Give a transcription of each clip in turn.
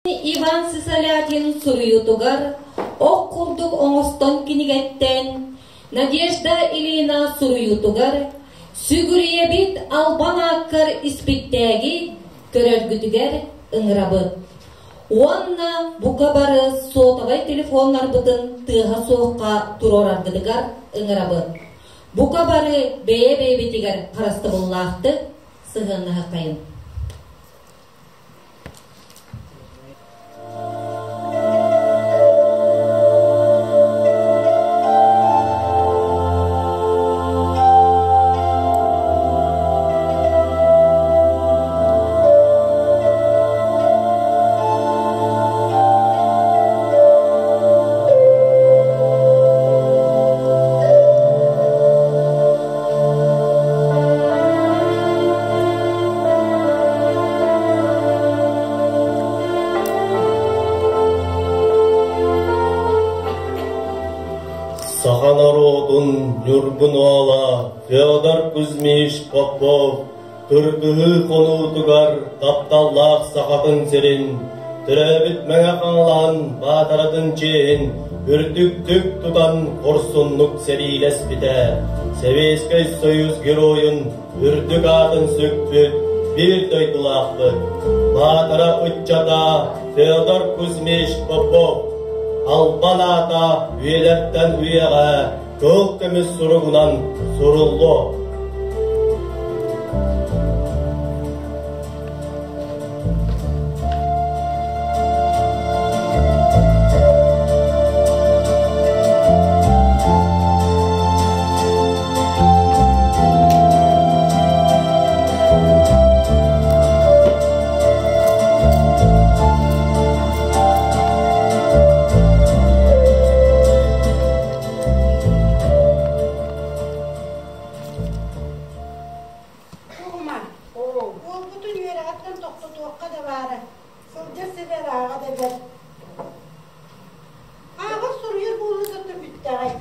Иван Сысолятин суруйуутугар ох курдук оҥостон кинигэттэн Надежда Ильина суруйуутугар «Сүгүрүйэбит албан ааккар испиктээги көрөргүтүгэр ыҥырабыт. Уонна бука бары сотовай телефоннарбытын тыаһа суохха туруораргытыгар ыҥырабыт. Бука бары бэйэ-бэйэбитигэр харыстабыллаахтык сыһыаннаһыаххайын. Саха норуотун ньургун уола Федор Кузьмич Попов кыргыһыы хонуутугар тапталлаах сахатын сирин, төрөөбүт Мэҥэ Хаҥалаһын баатаратын чиэһин үрдүктүк тутан хорсуннук сэриилэспитэ, Сэбиэскэй Союз Геройун үрдүк аатын сүкпүт биир дойдулаахпыт, Баатара ыччата Федор Кузьмич Попов албан аата үйэлэртэн үйэҕэ кыл көмүс суругунан суруллуо. Тугума, уолбутун үөрэҕиттэн тохтотуохха да баара, сылдьар сирэ ырааҕа да бэрт. Ааҕар суруйар буолуутуттан бүттэҕэй,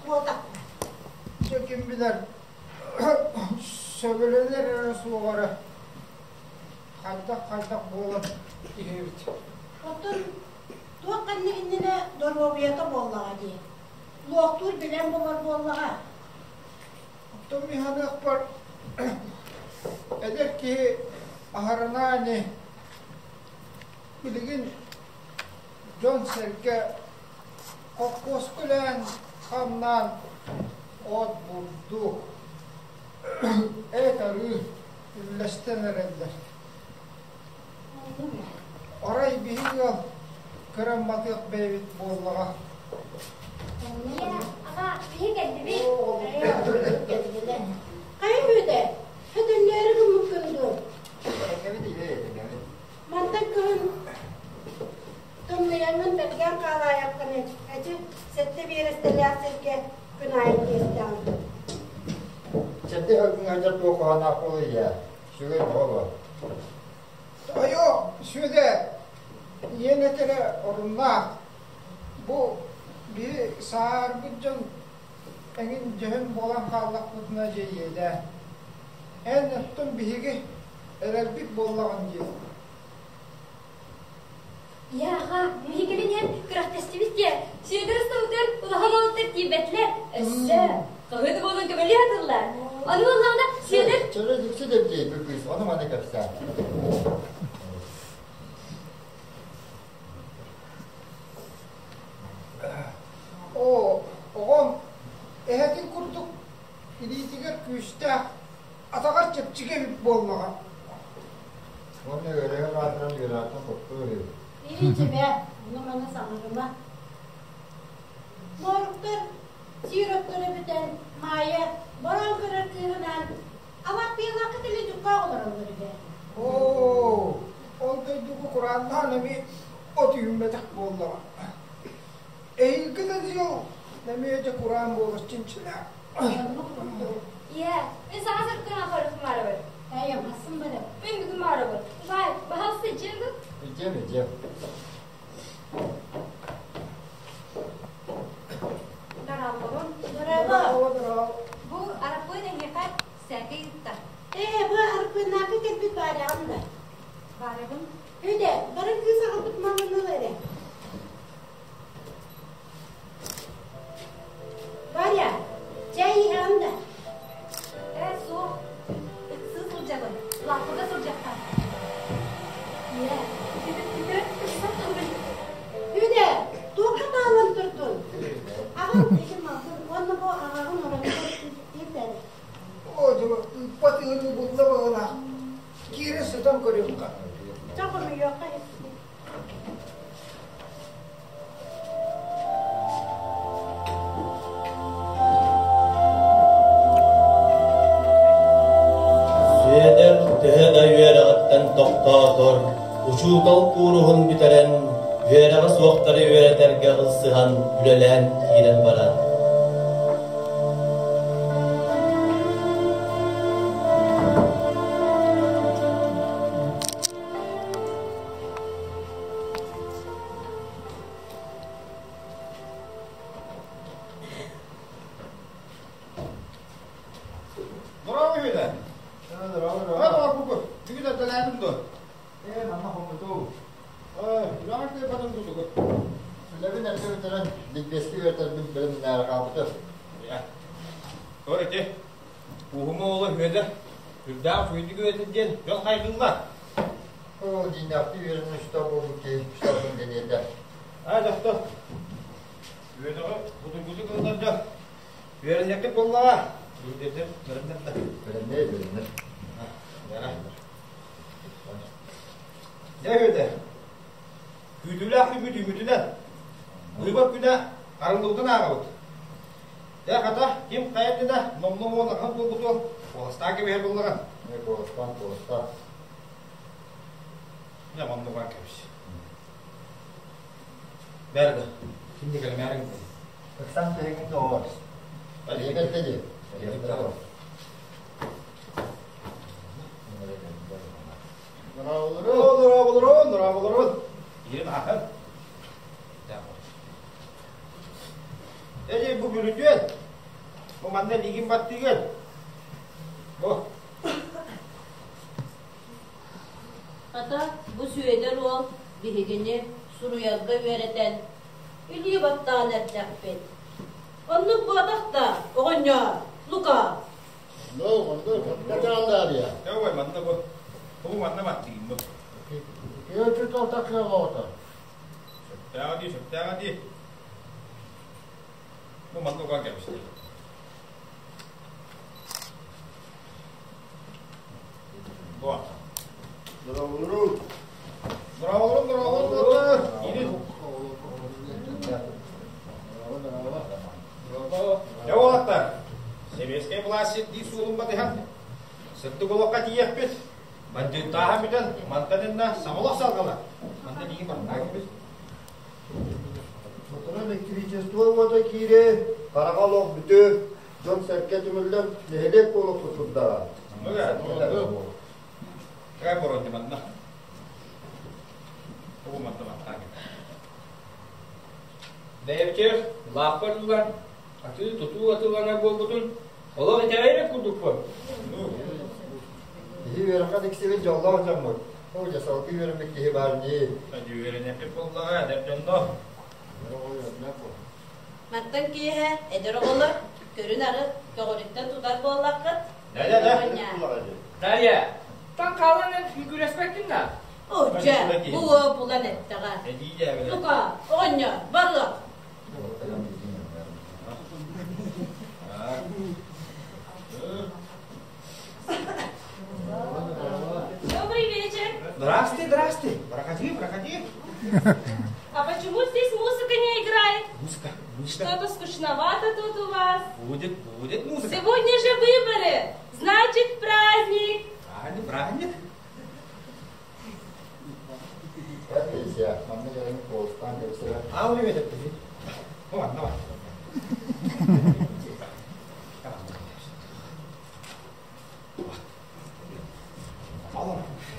буотахпа. Дьэ ким билэр, сөбүлэнэр эрэ суоҕара хайдах-хайдах буолан иһэбит. Оттон туох ханнык иннинэ доруобуйата буоллаҕа дии. Луохтуур билэн булар буоллаҕа. Оттон мин саныахпар эдэр киһи аһарынаа ини билигин дьон-сэргэ холкуоска үлээн хамнаан от бурдук эт арыы үллэстэн эрэллэр. Арай биһиги ыал кырамматыах бэйэбит буоллаҕа. Аҕа, биһи кэллибит. Хайа Бүөтэ, хөтөллөөрү гыммыккын дуо? Этэҥҥэбит ийэ, этэҥҥэбит. Мантан кыһын тымныйаҥҥын бэргээн хаалаайаххыный, эчи сэттэ биэрэстэлээх сиргэ күн аайы тиэстэҕин. Сэттэ күн сылдьар туох куһаҕаннаах буолуой ийээ? Үчүгэй бөҕө буо. Тойо, Сүөдэр, ийэҥ этэрэ оруннаах. Бу биһи сааһырбыт дьон эҥин дьүһүн буолан хааллахпытына дьиэйиэлээ. Эн оттон биһиги эрэлбит буоллаҕын дии. Яха, биһиги иһэн күрэхтэстибит диэ. Сүөдэр ыстабытыгар улахан уолаттар тиийбэтилэр. Өссө хаһыат буолан көмөлүү атыллар. Аны буоллаҕына Сүөдэр... Чөрө дьикси дэрдии бу кыыс, ону маны кэпсээн. Оо, оҕом эһэтин курдук илиитигэр күүстээх, атаҕар чэпчэки эбит буоллаҕа. Уонна үөрэҕэр аатыран үөрэҕиттэн хоттуу үһү. Иичибэ, ону-маны саҥарыма. Мооруктар сиир отторо бүтэн, Маайа бороон көрөр кыыһынаан Алаппыйалаахха кэлэ дьуккаах олороллор үһү. Оо, ол дойдуга курааннаан эмиэ от үүммэтэх буоллаҕа. Эһиилги да дьыл эмиэ дьэ кураан буолар чинчилээх. Ийэ, мин саҥа сырыттаҕа көрүхмаарыбын. Эйэм, асын бары. Мин бүгүн маарыбын. Бай, баһалсы дьиэм дуу? Идиэм, идиэм. Дарааллабын. Дорообо. Дорообо. Бу Араппыын эһиэхэ сээкэй ыытта. Ээ, бу Араппыыннаахха кэлбит баарыаҕын да. Баарыгын? Өйдө, бары кыыс аҕалбыт Учуутал кууруһун бүтэрэн, үөрэҕэ суохтары үөрэтэргэ ылсыһан үлэлээн киирэн барар. Здорово, Юля. Здорово, здорово. Бүгүн эрдэлээтим дуо? Ээ, манна хоммутуу. Үлэҕэр кыайбатыҥ дуу? Үлэбин эрдэ бүтэрэн, ликбезки үөрэтэрбин бэлэмнээри хаалбытым. Көр ити, Уһума уола Үөдэр үрдээх үчүгэйдик үөрэтэр диэн дьон хайгыыллар. Оо, дьиҥнээхтии үөрэнэн үстээх буолбут киһи үстээх диэниэтэ. Аа, дьохто. Үөдэҕи судургутук ылынар дьон үөрэниэххит буоллаҕа. Үөдэр бэлэмнэр да. Бэлэмнээ, бэлэмнэр. Дьэ, Үөдэр, күүтүүлээх күммүт үүммүтүнэн, быыбар күнэ арыллыбытын ааҕабыт. Дьэ, хата, ким хайа иннинэ номнуо уон буолбуту куоластаан кэбиһэр буоллаҕа. Ээ, куоластаан, куоластаан. Дьэ, маннык кэбис. Бэр да, ким да кэлэмээрин. Ыксан тэһигин доҕор. Эбэтэ дии. Дорооболорун, дорооболорун, дорооболорун. Иирин ахан. Эдий бу бүлүтүөн. Бу манна лигин баттыгын. Бу. Хата, бу Сүөдэр уол биһигини суруйарга үөрэтэн, илии баттаан эрдэхпит. Оннук буотах да, оҕонньоор, Лука! Ну, оннук, качаан даарыйа. Ой, манна бу. Бу манна баттыгын бу. Киһи тохтаккыа Сөптөөҕө дии, сөптөөҕө дии. Бу манна уган кэбистэ. Бу. Здорово. Здорово, здорово, Иди. Дьэ уолаттар, сэбиэскэй былаас сирдии суолун батыһан, сырдык олоххо тиийиэхпит. Бандьыыттааһын бүтэн, мантан иннэ саҥа олох салҕанар. Манна биһиги барытаа кэлбит. Отунан электричество уота киирэ, хараҕа олох бүтүө, дьон-сэргэ түмүллэн нэһилиэк буола турдаҕа. Кай боронди манна. Бу манна маттаан Бэйэбитигэр лааппар тугар атыы-тутуу атыыланар буолбутун олох итэҕэйбэт курдукпун. Киһи үөрэххэ тиксибит дьоллоох дьоммут. Оо, дьэ, салгыы үөрэммит киһи баар дии. Үөрэниэхпит буоллаҕа, эдэр дьонно. Мантан киэһэ эдэр оҕолор көрүн-ары көҕүрүттэн тутар буоллаххыт. Да-да-да. Дарья, таҥ хаалан эн күрэспэккин да? Оо, дьэ, бу булан эттэҕэ. Лука, оҕонньор, барыах. Добрый вечер. Здрасте, здрасте. Проходи, проходи. А почему здесь музыка не играет? Музыка, музыка. Что-то скучновато тут у вас. Будет, будет музыка. Сегодня же выборы. Значит, праздник. Праздник, праздник. А, у меня это. Ну ладно, давай.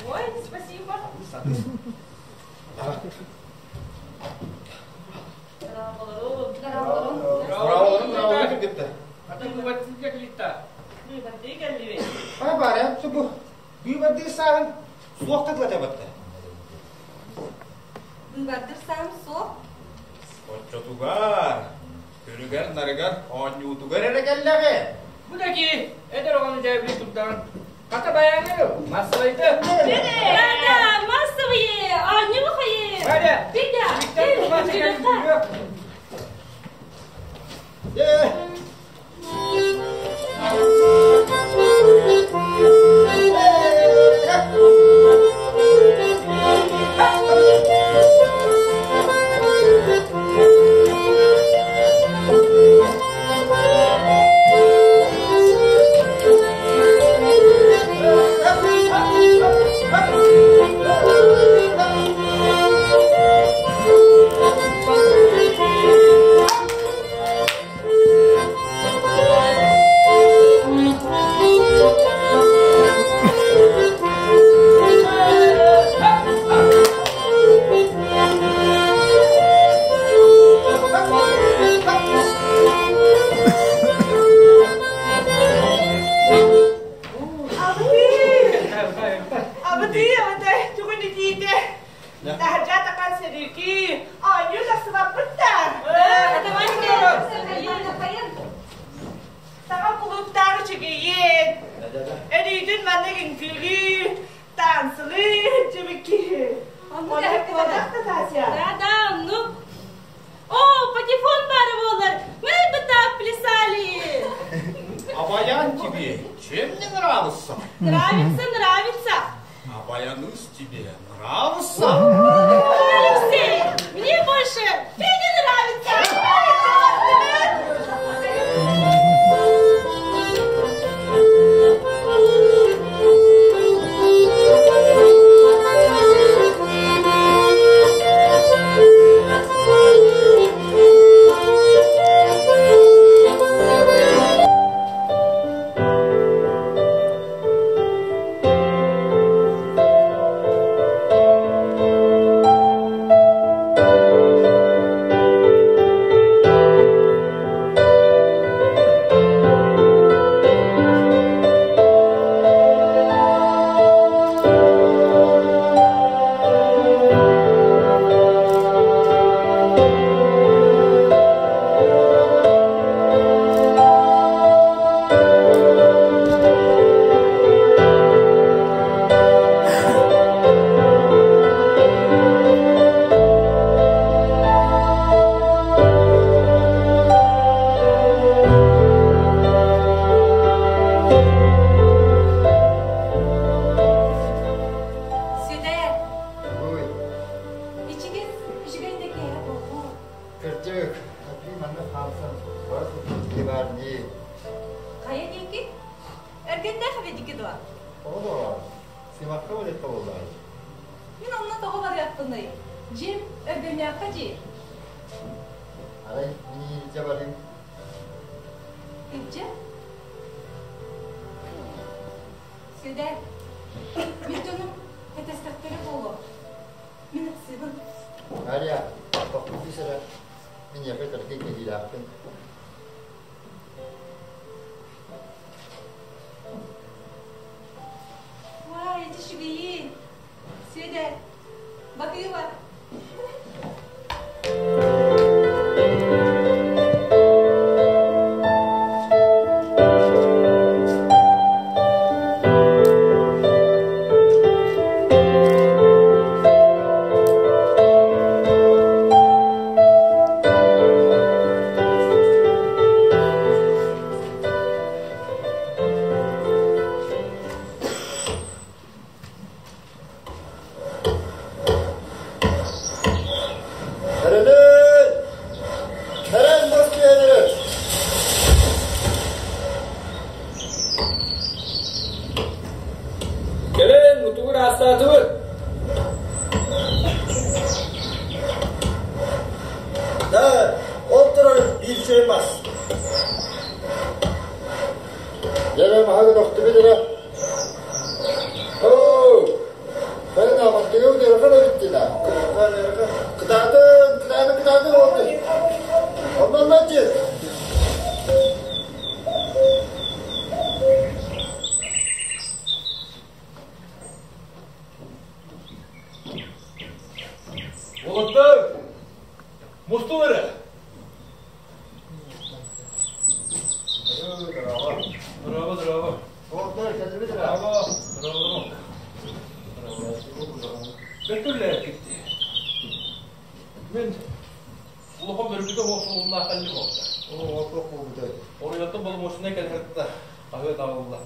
Ой, спасибо. Быыбардыр саам суох. Оччотугар, көрүгэр-нарыгар, оонньуутугар эрэ кэллэҕи. Бу да ки, эдэр оҕону дьээбили турдаҕын. Хата баяны, массовайды. Да-да, массовые, оонньуу Варя, Петя, сөрүүкүү, оонньуу тахсыбаппыт да. Саҥа кулууптаах үчүгэйин. Өрүүтүн маннык үҥкүүлүү, таансылыы сылдьыбыт киһи. Оннук Да, да, оннук. О, патефон баара буоллар, мы бы так плясали. А баян тебе чем не нравится? Нравится, нравится. А баяныш тебе нравится? Алексей, мне больше Федя нравится. Сүдэ, Ой, ичигин үчүгэй да киэһэ буолбут. кырдьык, аппи манна хаамсан бара сылдьыбыт киһи баар дии. Хайа диэки? Өргөннөөх эбитики дуо? Оҕо Симакка барыахха буоллаҕай. Мин онно тоҕо барыахпыный? Дьиэм Өргөннөөххө дии. Арай мин илдьэ барыым. Илдьэ? Сүдэ, мин дьонум кэтэстэхтэрэ буолуо. Мин ыксыыбын. Мария, тохтуу түс эрэ. Мин эйиэхэ кыракый кэһиилээхпин. Вай, ити үчүгэйиин. Сүөдэр, баһыыба. Эрэлин! Эрэл бас киэнэрэ! Кэлэн мутугур аастаатыбыт. Да, ол турар биир үчүгэй мас. Дьэ, маһагын охтубут эрэ. Оо! Бары нааматтыгы ыарахан эбиттин аа. Кытаатын, кытаатын, кытаатын уолтун. Оннон лачы. Уолаттар, мустун эрэ. Браво, браво. Уолаттар, кэллибит эрэ. Браво, браво. Бөтүрлэр китти. Мин улахан бөрүкүтэ суох кэллим ол. Оо, туох буолбутай? Оройуоттан боломуочунай кэлһэртэ хаһыат аҕалла.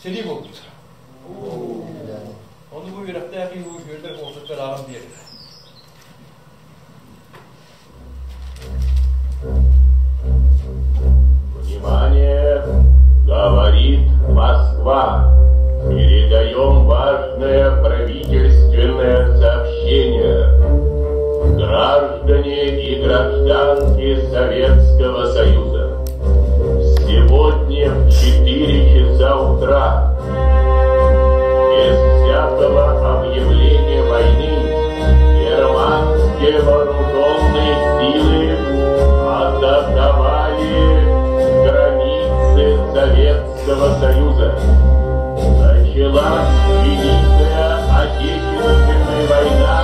Сэрии буолбут. Ону бу үөрэхтээх киһи үөрдэр буолсуттар ааҕан биэрдэ. Внимание! Говорит Москва. Передаем важное правительственное сообщение. Граждане и гражданки Советского Союза, сегодня в 4 часа утра, без всякого объявления войны, германские вооруженные силы атаковали границы Советского Союза. Началась Великая Отечественная война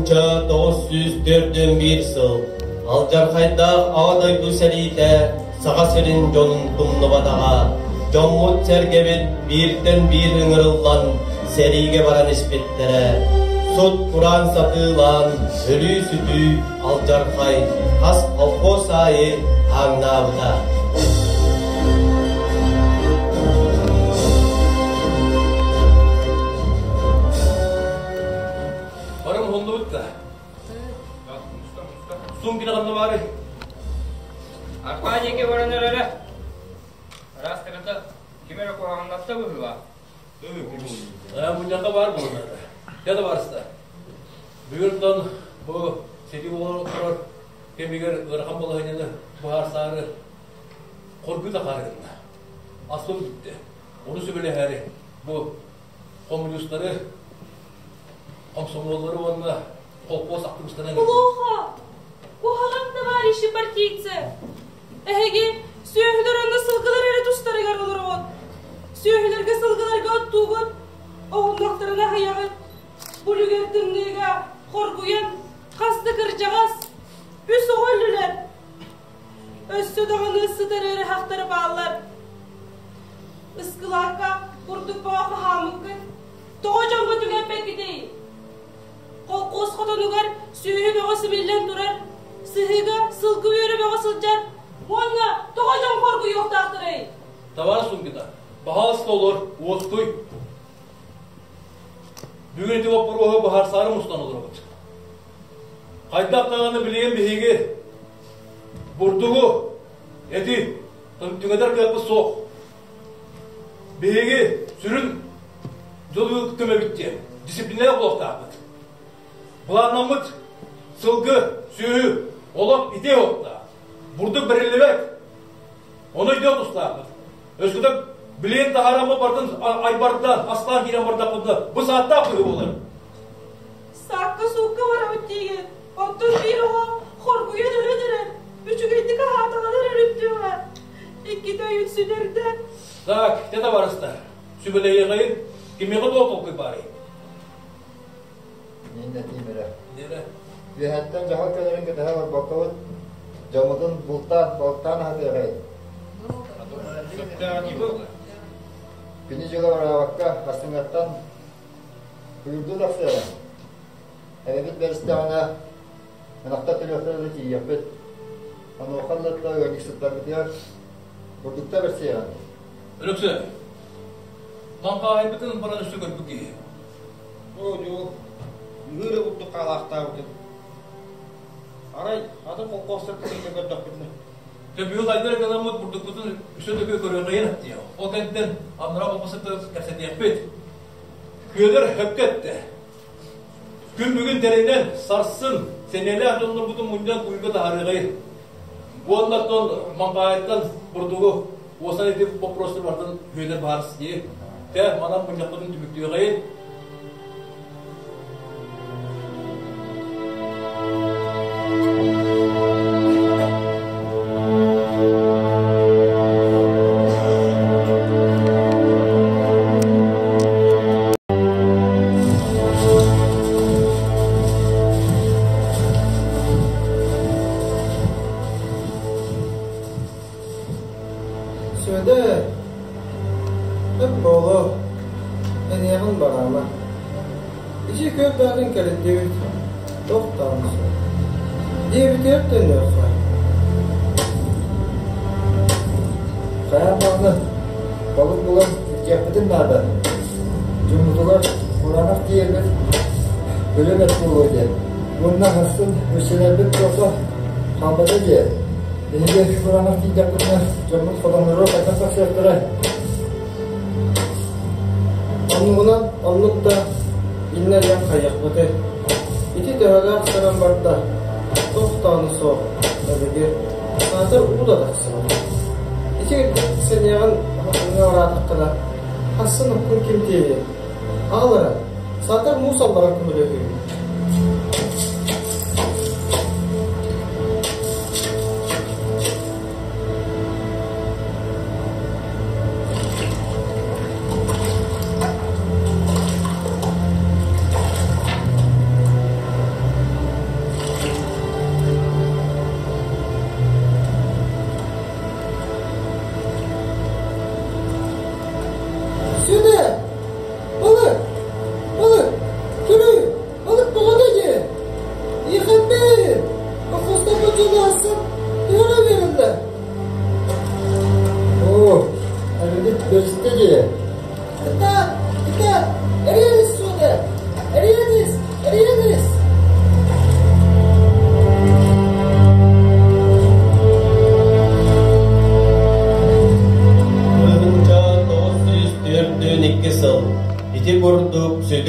1941 сыл алдьархайдаах Аҕа дойду сэриитэ Саха сирин дьонун тумнубатаҕа, дьоммут-сэргэбит бииртэн биир ыҥырыллан сэриигэ баран испиттэрэ. Сут-кураан сатыылаан, өлүү-сүтүү, алдьархай хас колхоз аайы ааҥнаабыта. Барым уһуннубут да. Сум гинаҕанна баары. Арпаа диэки баран эрэрэ. Араастарата ким эрэ куһаҕаннатта быһыылаах. Мунньахха баар буоллар. Дьэ да барыста. Бүгүн бу сити олорор кэмигэр ыарахан балаһыанньаны быһаарсаары хоргу тахаарынна. Асыл бүттэ. Ону сүбэлэһээри бу хомуньуустары, комсомоллары уонна холкуос актыбыстарын Плохо! Куһаҕан товарищи партийцы! Эһиги сүөһүлэр уонна сылгылар эрэ тустарыгар олороҕут. Сүөһүлэргэ сылгыларга оттуугут, оһуннахтарына аһыйаҕыт. Бу үлүгэр тымныыга хоргуйан хас да кырдьаҕас, үс оҕо өллүлэр. Өссө даҕаны сытар ыарыһахтар бааллар. Ыскылаакка курдук бөҕө хаһааммыккыт. Тоҕо дьоҥҥо түгэппэккитий? Холкуос хотонугар сүөһү бөҕө симиллэн турар, сыһыыга сылгы үөрэ бөҕө сылдьар уонна тоҕо дьон хоргуйуохтаахтарый? Товар сумката, баһаалыста олор, уоскуй. Бүгүн ити боппуруоһу быһаарсаары мустан олоробут. Хайдах даҕаны билигин биһиги бурдугу, эти түҥэтэр кыахпыт суох. Биһиги сүрүн дьолу көмөбүт диэн дисциплинэлээх буолуохтаахпыт. Былааннаммыт сылгы, сүөһү олох ити уоттаах. Бурдук бэриллибэт. Ону өйдүөх тустаахпыт. Өскөтө билигин таһаараммыт бардын айбарда, астаан киирэн бардахпытына, бу сааттаах быһыы буолар. Саакка-суукка барабыт диигин. Оттон биир оҕо хоргуйан өлөн эрэр. Үчүгэйдик аһаатаҕына өрүттүөҕэ. Иккитэ өйүн сүтэрдэ. Так, те табаарыстар, сүбэлэһиэҕиҥ, кимиэхэ туох толкуй баарый? Мин этиим эрэ. Үөһэттэн дьаһал кэлэрин кэтэһэ олорбоккобут, дьоммутун бултаан, балыктаан аһатыаҕай. Күнү дьылы бараабакка, хастыҥҥаттан куйуурдуу тахсыаҕыҥ. Эбэбит бэристэҕинэ, ынахтар төрүөхтэрэ да тиийиэхпит. Онуоха ыллатта ыанньыксыттарбытыгар бурдукта бэрсиэҕиҥ. Өлөксө, маҥхааһайбытын баран өссө көрбүт киһи. Оо, ыыр эрэ курдук хаалаахтаабытым. Арай атын холкуостар кытыыта көрдөхпүтүнэ. Дьэ бүгүн хайдах гынаммыт бурдукпутун өссө да көрүөҕэйин диye. Ол кэнниттэн анараа холкуостар кэпсэтиэхпит. Күөлэр хөпкө эттэ. Күн бүгүн тэринэн, сарсын сэниэлээх дьоннорбутун мунньан куйга таһаарыаҕай. Уонна оттон Маҥхаайыттан бурдугу уосан ити боппуруостар барытын Хүөдэр баарыс дии. Тэ, манан мунньахпытын түмүктүөҕэйин. Сүөдэр, эп буолуо, эниэҕин бараама. Ити күөл даҕаны кэлэттибит, туох даҕаны суох. Диэбитигэр төннүөххэ. Хайаан даҕаны балык булан илдьиэхпитин наада. Дьоммутугар кураанах тиийэрбит өлө бэрт буолуо диэн. Уонна сарсын өссөлөрбүт туоса хаалбата диэ. Биһиги кураанах тиийдэхпитинэ дьоммут хотонноро хайдах тахсыахтара. Оннугунан оннук да иннэ диэн хайыахпытый. Ити төһөлөөх сыран барда, туох даҕаны суох, эбигир, саатар уу да тахсыбат. Ити сэниэҕин хотоҥҥо бараатаххына, хассын оккун ким тиэйиэй? Аҕал эрэ, саатар муус алларан көмөлөһүүм.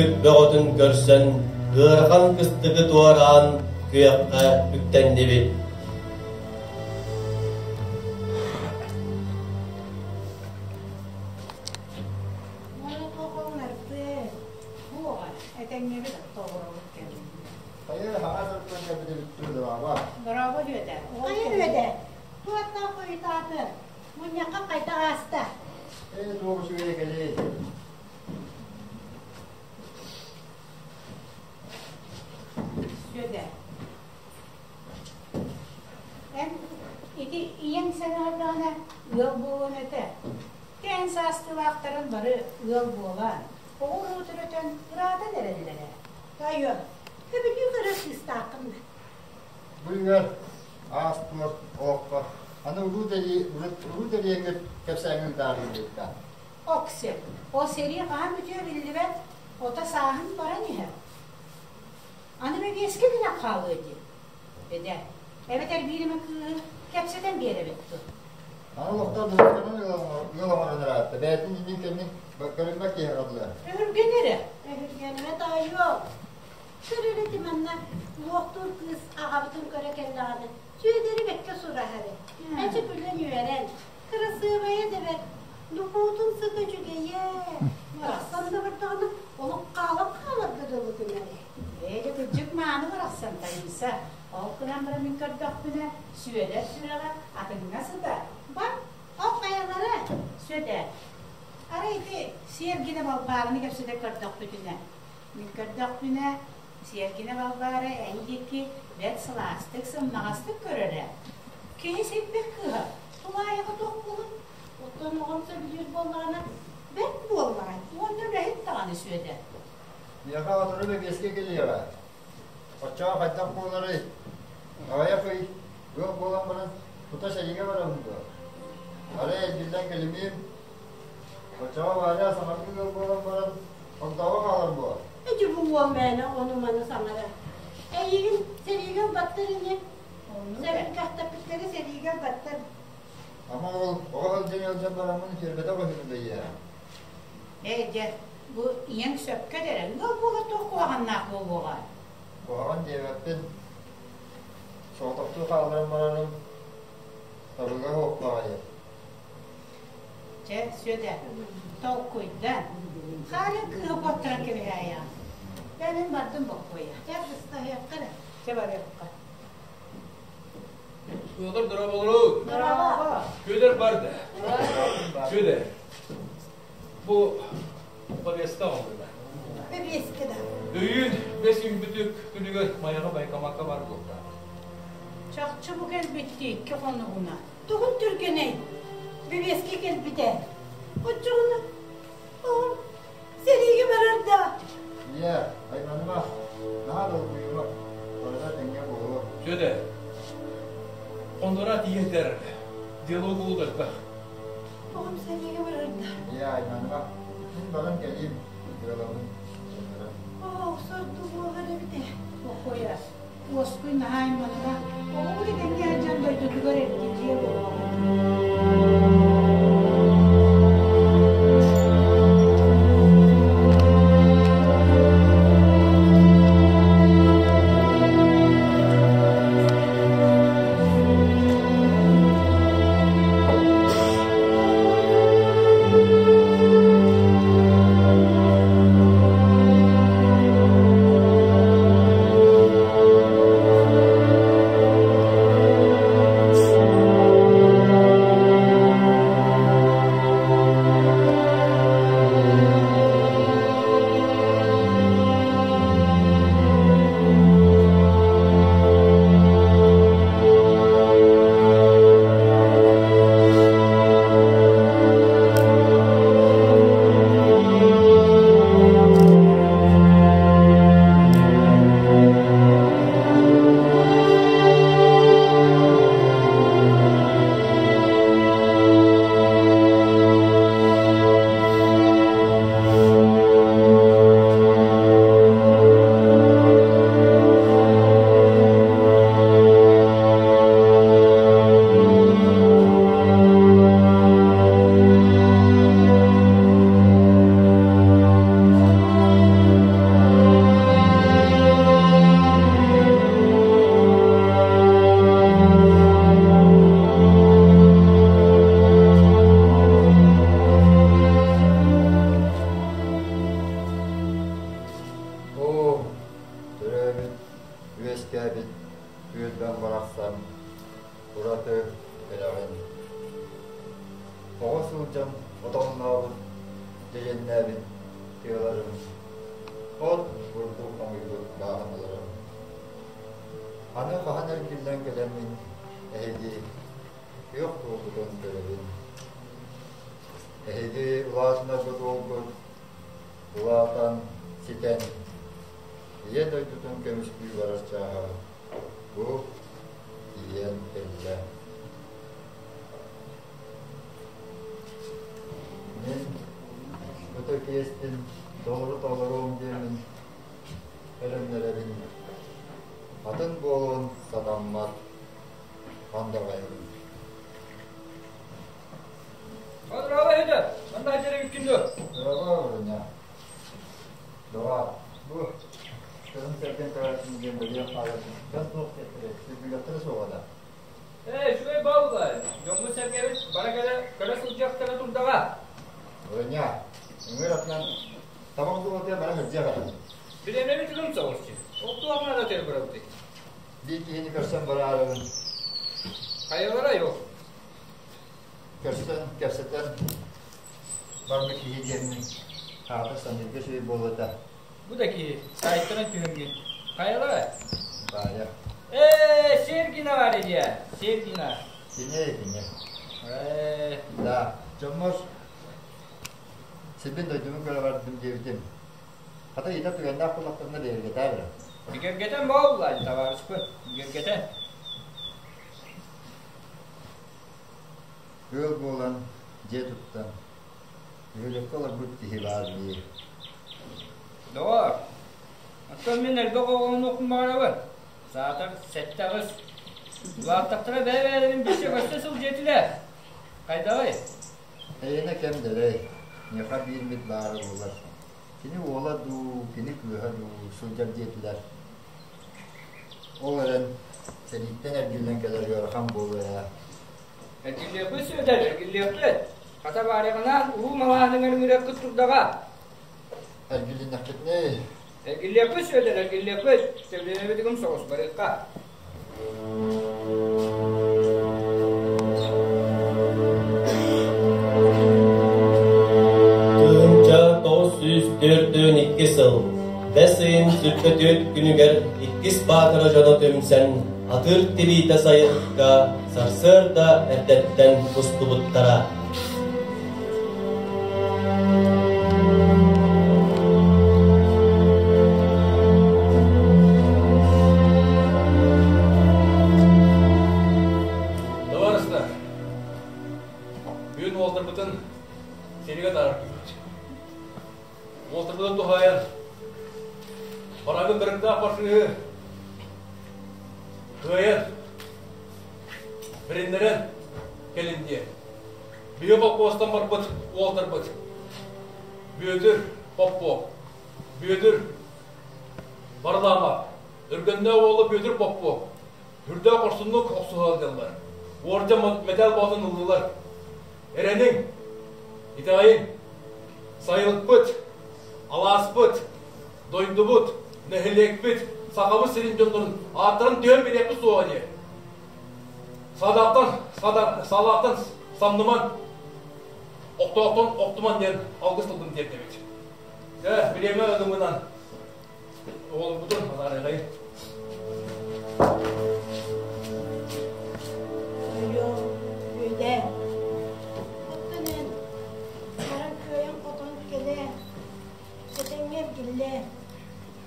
Түбүк бөҕөтүн көрсөн, ыарахан кыстыгы туораан күөххэ үктэннибит. Хайа, хаҥас өттүн кэбитибит дорообо. Дорообо Үөдэ. Хайа Үөдэ, туохтаах хойутааты? Мунньахха хайдах ааста? Ээ, туох үчүгэй кэлиэй. Сүөдэ. Эн ити ийэҥ санаатаҕына ыал буолуон этэ. Тээн саастыылаахтарын бары ыал буолан, оҕо-уруу төрөтөн ыраатан эрэллэрэ. Тойон, көбүтүү көрөр сыыстааххын да. Бу үөр аас-туор олоххо аны улуу тэрии урут тэрийэҥҥит кэпсээҥҥин таарыйбыттар. Окси, ол сэрии хаһан бүтүө биллибэт, ото сааһын баран иһэр. Аны бэбиэскэ гынан хаалыа дии. Эдэ, эбэтэр биир эмэ кыыһы кэпсэтэн биэрэбит дуо? Аны олохтоох дьонтон ыал оҥорон ыраатта. Бэйэтин иннин кэннин көрүммэт киһи хаалла. Өһүргэн эрэ. Өһүргэнмэ тоойуом. Көр эрэ манна луохтуур кыыс аҕабытын көрө кэллэҕинэ, Сүөдэри бэккэ сураһар. Эчи күлэн үөрэн, кырасыабайа да бэрт, духуутун сыта үчүгэйэ. Барахсан да бардаҕына, олох хаалан хааларга дылы гынар. Ээ, дьэ кырдьык мааны барахсан Таиса. Ол гынан баран мин көрдөхпүнэ, Сүөдэр сүрэҕэ атыҥҥа сытар. Бар, ол хайалара? Сүөдэр, арай ити Сиэргинэ Балбаараны кэпсэтэ көрдөхпүтүнэ, мин көрдөхпүнэ, Сиэргинэ Балбаара эн диэки бэрт сылаастык, сымнаҕастык көрөрө. Киһи сирбит кыыһа, тулаайаҕа туох буолуй? Оттон оҕом сөбүлүүр буоллаҕына, бэрт буоллаҕай уонна үлэһит даҕаны Сүөдэр. Миэхэ сотору бэбиэскэ кэлиэҕэ. Оччоҕо хайдах буоларый? Аҕыйах ый ыал буолан баран тута сэриигэ барабын дуо? Арай эргиллэн кэлимиим. Оччоҕо Варя саҥардыы ыал буолан баран огдообо хаалар буо. Эдьи бу уол мээнэ ону-маны саҥарар. Эйигин сэриигэ ылбаттар ини. Сэбиргэхтэппиттэри сэриигэ ылбаттар. Ама ол оҕо сылдьан ыалдьан бараммын үтүөрбэтэх үһүбүн да ийээ. Ээ дьэ, бу ийэҥ сөпкө этэрэ, ыал буолар туох куһаҕаннаах буолуоҕа? Куһаҕан диэбэппин. Соҕотохтуу хаалларан барарым табыга суох баҕайы. Чэ, Сүөдэр, толкуйдан. Хаалын кыыһы куоттаран кэбиһээйэҕин. Дьэ, мин бардым бокуойа. Чэ, быстаһыахха эрэ. Чэ, барыахха. Федор, дорооболору. Дорообо. Федор барды. Федор, бу повестка оҥордула. Повестка да. Өйүүн бэс үүммүтүк күнүгэр Майаҕа Байкамакка бар буолта. Чахчы бу кэлбитти икки хонугуна. Тугун түргэнэй? Бэбиэскэ кэлбитэ. Оччоҕуна оҕом сэриигэ барар да. Ийээ, айманыма, наһаа долгуйума, барыта тэҥҥэ буолуо. Сүөдэр, хоннора тиийэтэр, диалог улуу элбэх. Оҕом сэриигэ барар да. Ийээ, айманыма, мин баран кэлиим, дьыалабын Оо, сорду буолар эбит ээ. Бокуойа, Уоскуй наһаа айманыма, оҕобут этэҥҥэ сылдьан дойдутугар эргичийэ буолуоҕа. үөскээбит түөлбэм барахсан ураты кэрэҕин. Оҕо сылдьан отоннообут, дьэдьэннээбит тыаларым, от бурдук хомуйбут бааһыналарым. Аны хаһан эргиллэн кэлэммин эһиги күөх туолбутун көрөбүн. Эһиги улаатынаргыт уолгут улаатан, ситэн, Ийэ дойдутун көмүскүү барар чааһа бу тиийэн кэллэ. Мин ытык иэспин толору толоруом диэммин эрэннэрэбин. Атын буолуон сатаммат андаҕайабын. Здорово, Эдя! Манна дьэрэ дуо? Здорово, Ваня. Доҕоор, бу кыһын сэргэн көрөөччүм диэн бэлиэ хаалатын дьон туох диэхтэрэй, сүргүлэхтэрэ суоҕа да? Ээ, үчүгэй буолла. Дьоммут-сэргэбит бара кэлэ көрө сылдьыахтара турдаҕа. Ваня, ыҥыр атынан табах дуулатыгар бара сылдьыах этим. Бириэмэбит үгүм соҕус Ол туох наада төр барабытый? Биир киһини көрсөн бараарыбын. Хайалара yok. Көрсөн, кэпсэтэн барбыт киһи диэммин аата саныырга үчүгэй буолуо Бу да киһи саайтынан түһүҥҥүн. Хайалара? Баайа. Ээ, Сергина бар диэ. Сергина. Кини, кини. Ээ. Да, дьоммор сирбин дойдубун көрө бардым диэбитим. Хата ыйытар түгэннээх буоллахтарына бигэргэтээр эрэ. Бигэргэтэн буолла, табаарыспын. Бигэргэтэн. Ыал буолан, дьиэ туттан, бөһүөлэккэ олорбут киһи баар дии. Доҕоор, оттон мин элбэх оҕолонуохпун баҕарабын. Саатар 7-8. Улааттахтара бэйэ-бэйэлэрин билсэ-көстө сылдьыа этилэр. Хайдаҕый? Эйиэнэ кэм дэлэй. Миэхэ биир мит баара буолар. Кини уола дуу, кини кыыһа дуу сылдьар диэтилэр. Ол эрэн сэрииттэн эргиллэн кэлэр ыарахан буолуо ээ. Эргиллиэхпит Сүөдэр, эргиллиэхпит. Хата баарыҕынаан уруу малааһыныгар ыҥырыаххыт турдаҕа. Эргилиннэхпитинэ Эргиллиэхпит Сүөдэр, эргиллиэхпит. Сөбүлэнэбитигим соҕус барыахха. Тыһыынча 942 сыл бэс ыйын 24 күнүгэр иккис Баатара дьоно түмсэн атыыр тириитэ сайылыкка сарсыарда эрдэттэн устубуттара. Товарыстар, бүгүн уолтарбытын сиригэ таарар күммүт. Уолтарбытын туһаайан, барагын дырыктаах барсыһы кыайан, бэриннэрэн кэлин диэн. Биһи холкуостан барбыт уолтарбыт Бүөтүр Поппуоп, Бүөтүр Барылаама, Өргөннөөх уола Бүөтүр Поппуоп, үрдээх хорсуннук охсуһалдьаллар, уордьа мэтээл боотун ыллылар. Эрэниҥ, итэҕэйиҥ, сайылыкпыт, алааспыт, дойдубут, нэһилиэкпит, Сахабыт сирин дьоннорун ааттарын түһэн биэриэхпит суоҕа диэ. Садааттан, салааттан самныман, охтоохтон охтуман диэн алгыс тылбын тиэрдэбит. Дьэ, бириэмэ ылымынан оҕолорбутун анаарыаҕай. Ойоо, үөдээ. Оттон эн баран кыайан-хотон кэлээ, этэҥҥэ эргиллээ.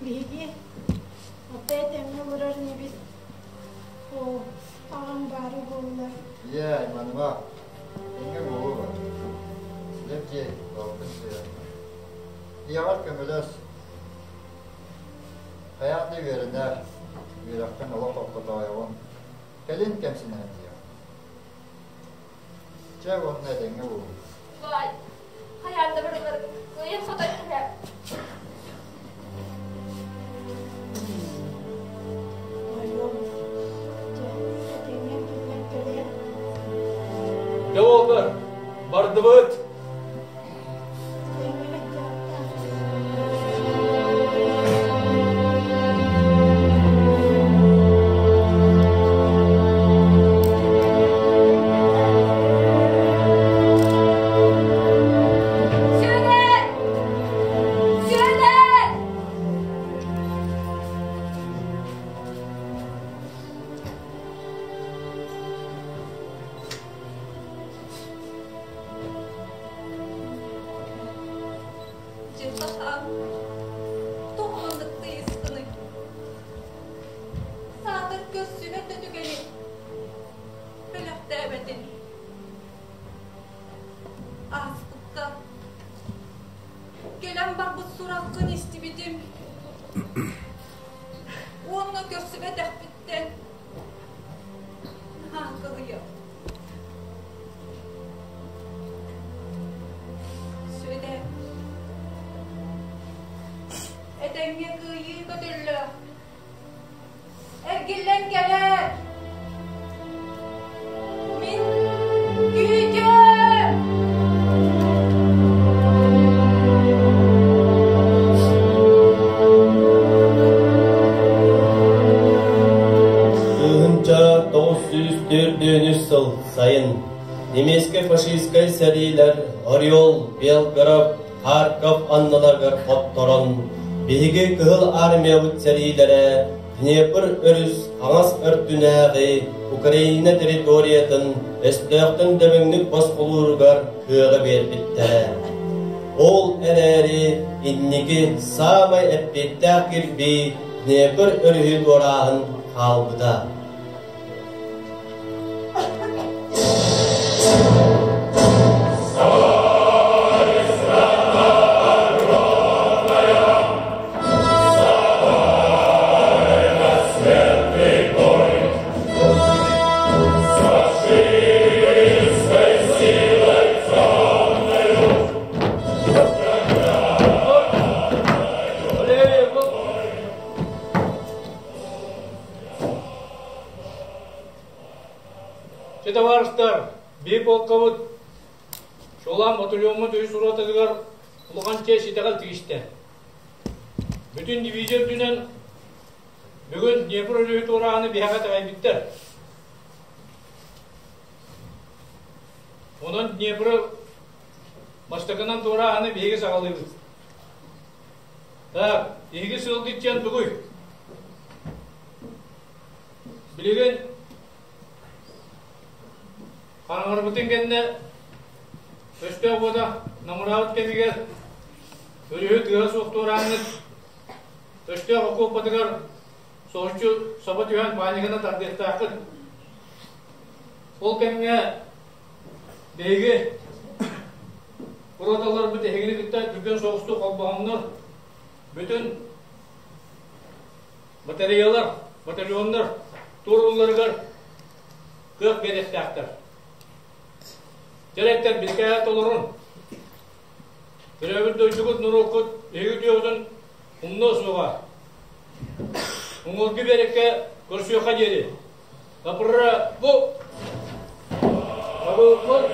Биһиги ата этэҥҥэ олорор инибит. Оо, аҕам баара буоллар. Ийээ, айманыма. Эҥҥэ буолуо бар. Лэп дьиэ, балтын сыа. Ийэҕэр көмөлөс. Хайаан да үөрэнээр, үөрэххин олох тохтотоойоҕун. Кэлин кэмсинэһэн диэҕим. Чэ уонна этэҥҥэ буолуҥ. Бай, хайаан да барыларын кыайан-хотон түһэр. Ойуом, дьэ, этэҥҥэ эргиллэн кэлиэ. Дьэ уоллар, бардыбыт. Этэҥҥэ сылдьаахтаа. Уонна көрсүбэтэхпиттэн наһаа кыһыйабын. Сүөдэр, этэҥҥэ кыайыы көтөллөөх. Эргиллэн кэлээр! Мин күүтүөм! 1904 сыл сайын немецкэй-фашистскай сэриилэр Орел, Белгород, Харьков анныларыгар хотторон, биһиги Кыһыл Армиябыт сэриилэрэ Днепр өрүс хаҥас өртүнээҕи Украина территориятын өстөөхтөн дөбөҥнүк босхолууругар кыаҕы биэрбиттэрэ. Ол эрээри инники саамай эппиэттээх кирбии Днепр өрүһү туорааһын хаалбыта. Чэ, табаарыстар, биир полкабыт Чуолаан батальоммут үһүс ротатыгар улахан чиэс итэҕэл тигистэ. Бүтүн дивизия үрдүнэн бүгүн Днепр өрүһү туорааһыны биһэҕэ итэҕэйбиттэр. Онон Днепры бастакынан туорааһыны биһиги саҕалыыбыт. Так, биһиги сыалгыт диэн тугуй? Билигин хараҥарбытын кэннэ өстөөх уота намыраабыт кэмигэр өрүһү тыаһа суох туорааммыт өстөөх окуопатыгар соһуччу саба түһэн паниканы тардыахтааххыт. Ол кэмҥэ биһиги роталарбыт эһигини кытта түргэн соҕустук холбоһоннор бүтүн Батареялар, батальоннар туоруулларыгар кыах биэриэхтээхтэр. Дьэрэттэр бирикээһэ толорун. Төрөөбүт дойдугут норуоккут эһиги үтүөҕүтүн умнуо суоҕа. Уҥуоргу биэрэккэ көрсүөххэ диэри. Лапырра бу! Абылпыт!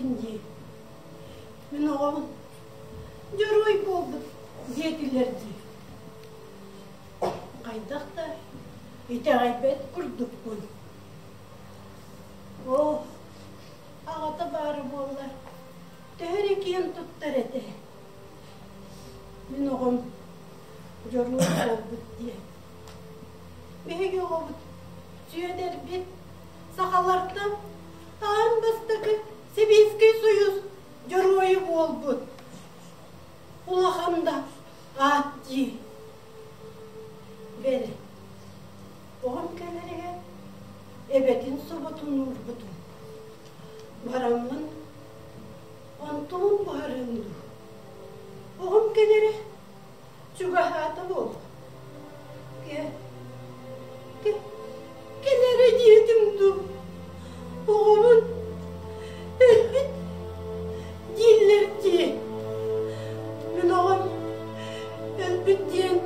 Иһиттим дии. Мин оҕом дьоруой буолбут диэтилэр дии. Хайдах да итэҕэйбэт курдукпун. Оо, аҕата баара буоллар, төһө эрэ киэн туттар этэ. Мин оҕом дьоруой буолбут диэн. Биһиги оҕобут Сүөдэрбит сахалартан аан бастакы Сэбиэскэй Союз дьоруойа буолбут. Улахан да аат дии. Бэл, оҕом кэлэригэр эбэтин соботун уурбутум. Бараммын онтубун буһарыам дуу. Оҕом кэлэрэ чугаһаата буолуо. Кэ, кэ, кэлэрэ диэтим дуу. Оҕобун өлбүт дииллэр дии. Мин оҕом өлбүт диэн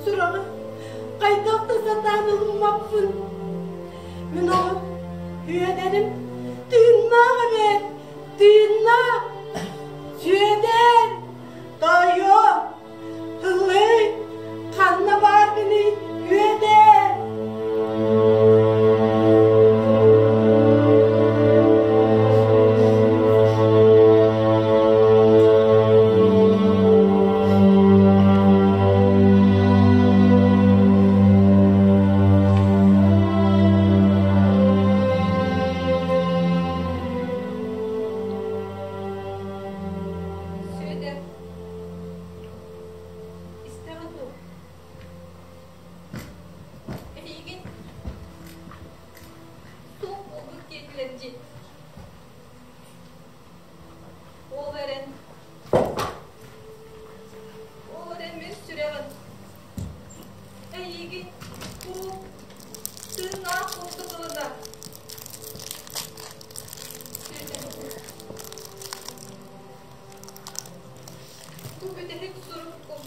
сураҕы хайдах да сатаан ылыммаппын. Мин оҕом Үөдэрим тыыннаах эбээт, тыыннаах! Сүөдэр! Тоойуо! Ыллый! Ханна бааргыный, Үөдэр? Сүөдэр, истэҕин дуо? Эһиигин суох буолбут диэтилэр дии. Ол эрэн, ол эрэн мин сүрэҕим эйиигин куруук тыыннаах курдук ылынар. Бу бүтэһик суруккум.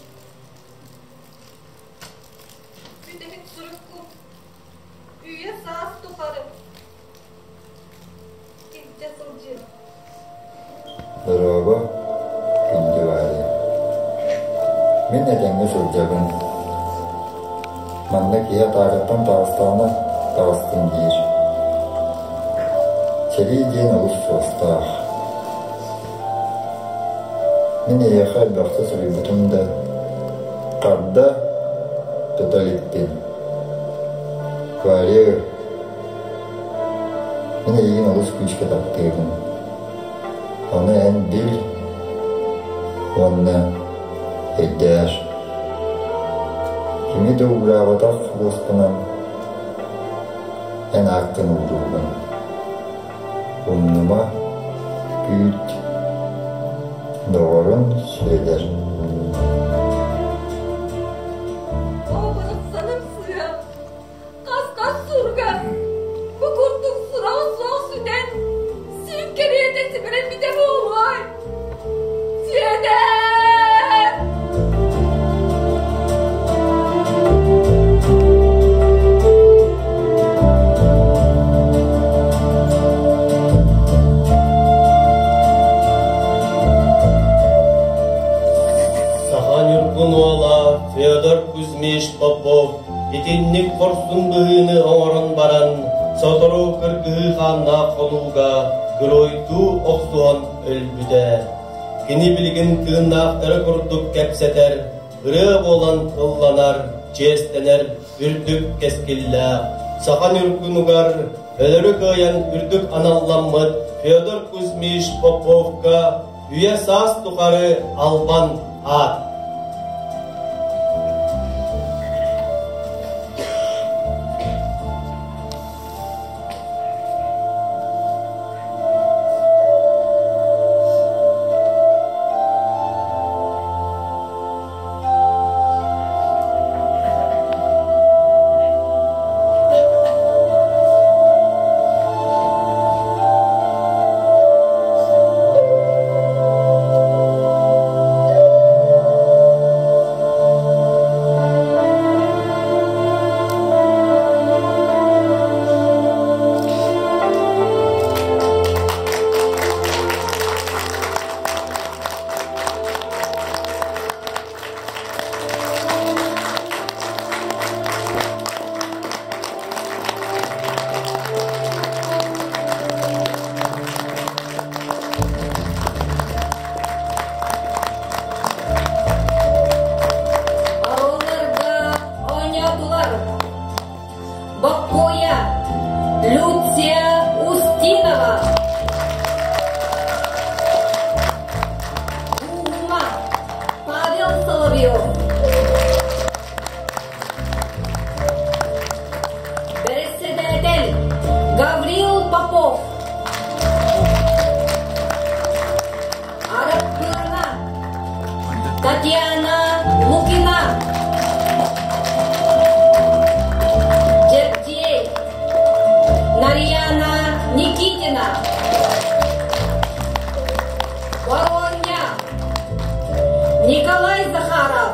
Бүтэһик суруккум. Үйэ саас тухары илдьэ сылдьыам. Дорообо, күндү Варя. Мин этэҥҥэ сылдьабын. Манна киһи атаарыттан таҕыстаҕына таҕыстым диир. Сэрии диэн олус суостаах. Мин эйиэхэ элбэхтэ суруйбутум да, харда тута иликпин. Варя, мин эйигин олус күүскэ таптыыбын. Ону эн бил уонна өйдөөр. Кими да уураабатах буоспунан эн ааккын ууруубун. Умнума, күүт, доҕорун Сүөдэр. Оҕурсаным сыа, хас-хас суруга бу курдук сураҕа суох сүтэн, син кэриэтэ симирэммитэ буолуой? Сүөдэр! Саха Ньургун уола Федор Кузьмич Попов итинник хорсун быһыыны оҥорон баран, сотору кыргыһыы хааннаах хонууга геройдуу охсуһан өлбүтэ. Кини билигин тыыннаахтары курдук кэпсэтэр, ырыа буолан ылланар, чиэстэнэр үрдүк кэскиллээх, саха ньургунугар өлөрү кыайан үрдүк аналламмыт Федор Кузьмич Поповка үйэ-саас тухары албан аат. Оонньоотулар Боккуойа Люция Устинова, Уума Павел Соловьев, Бэрэссэдээтэл Гаврил Попов, Араппыана Татьяна Лукина, Дьэбдьиэй Нарьяна Никитина, Воронья Николай Захаров,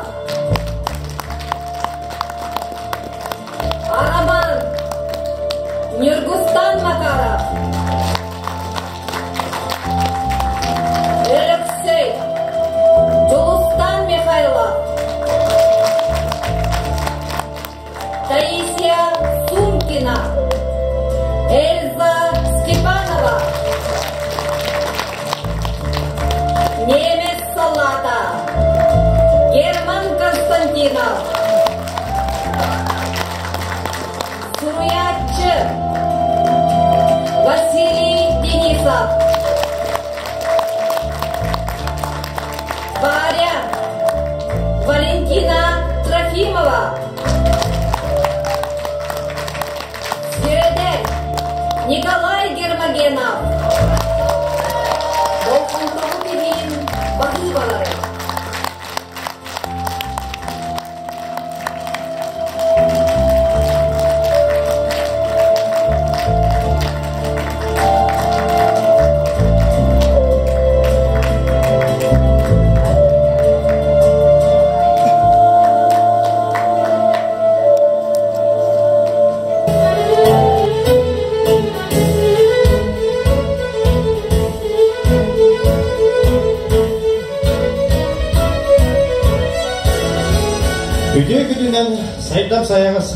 Араман Ньургустан Макаров, Өлөксөй Дьулустан Михайлов, Таисия Сумкина, Эльза Степанова, Немец салата, Герман Константинов, Суруйааччы Василий Денисов, Варя Валентина Трофимова, Сүөдэр Николай Гермогенов, Болҕомтоҕут иһин баһыыбалары. Үтүө күнүнэн сайдам сайаҕас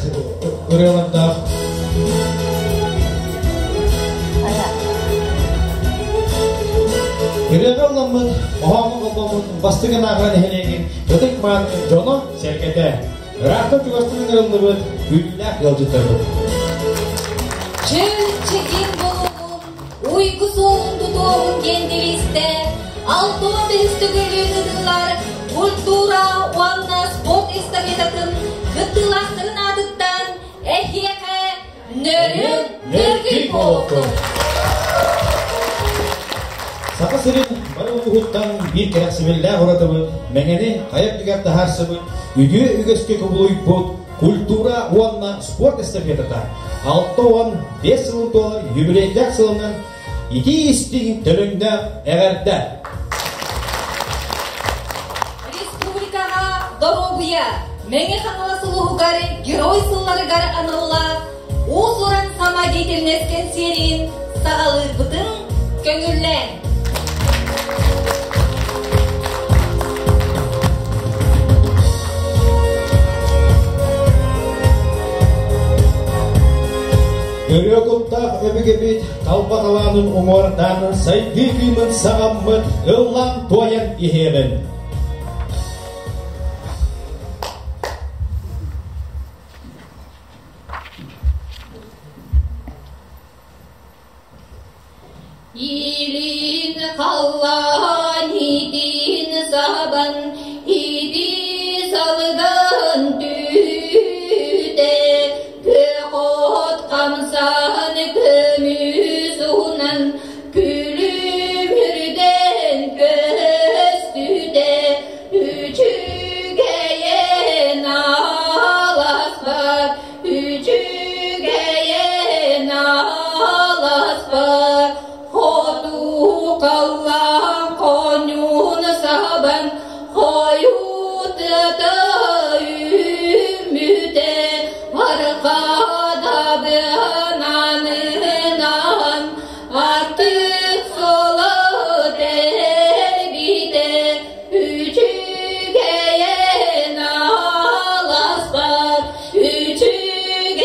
ырыалардаах Ырыаҕа ылламмыт, хоһооҥҥо холбоммут бастыҥ ааҕар нэһилиэгин ытык маан дьоно сэргэтэ. Ыраахтан чугастан ыҥырыллыбыт күүтүүлээх ыалдьыттарбыт. Чөл чэгиэн буолуоҕун, уйгу суолун тутуоҕун диэн девизтэ алтыа бэһис төгүрүлүүн ыытыллар культура уонна спорт эстафетатын кыттыылаахтарын аатыттан эһиэхэ нөрүн нөргүй буолуохтун! Саха сирин бары улууһуттан биир кэрэхсэбиллээх уратыбыт, Мэҥэни хайа өттүгэр таһаарсыбыт, үтүө үгэскэ кубулуйбут культура уонна спорт эстафетата 65 сылын туолар юбилейдаах сылынан итии-истиҥ төлөннөөх эҕэрдэ! Республикаҕа доруобуйа Мэҥэ Хаҥалас улууһугар Герой сылларыгар аналлаах уус-уран самодеятельность кэнсиэрин саҕалыырбытын көҥүллээн. Ырыа куттаах өбүгэбит талба талаанын уҥуордаан сайдыы кыымын саҕаммыт ыллаан туойан иһиэҕин. Илин халлаан итин сабан, ити салгын түүтэ, Күөх хамсан көмүс уһунан, күлүмүрдэн көстүтэ, Үчүгэйин аласпар, үчүгэйин аласпар, Хоту халлаан хоньуун сабан, хойутата үүммүтэ, арҕаада быананынан артык суолу тэлбитэ, үчүгэйин аласпар, үчүгэйин